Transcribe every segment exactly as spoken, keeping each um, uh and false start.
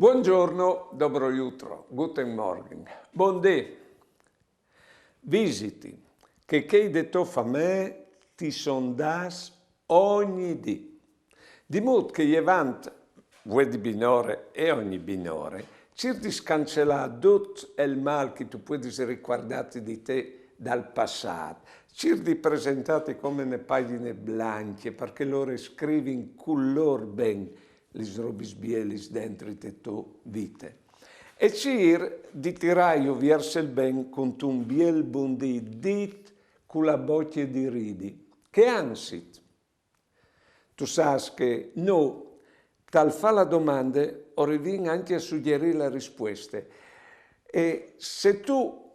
Buongiorno, dobro jutro, guten Morgen, bundì. Visiti che chei de tô famee ti son dâts ogni dì. Di mût che jevant vuê di binore e ogni binore, circ di scancelâ dut il mâl che tu puedis ricuardâti di te dal passât, circ di presentâti come une pagjine blancje, parcè lôr a scrivin cun lôr ben lis robis bielis dentri te tô vite. E circ di tirâju viers il ben cuntun biel bundì dit cu la bocje di ridi, che anzit, tu sâs che nô, tal fâ la domande, o rivìn ancje a sugjerî la rispueste. E se tu,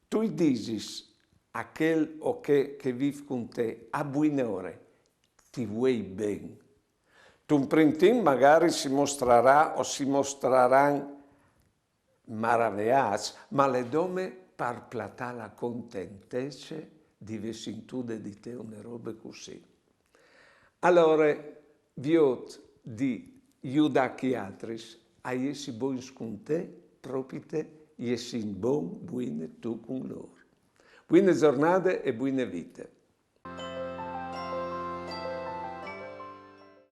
tu i disis a chel o chê che vîf cun te, a buinore, ti vuei ben. Tun prin timp magari si mostrarà o si mostraran maraveâts, ma al è dome par platâ la contentece di vê sintude di te une robe cussì. Alore, viôt di judâ chei altris a jessi bogns cun te, propit jessint bon, buine tu cun lôr. Buine zornade e buine vite.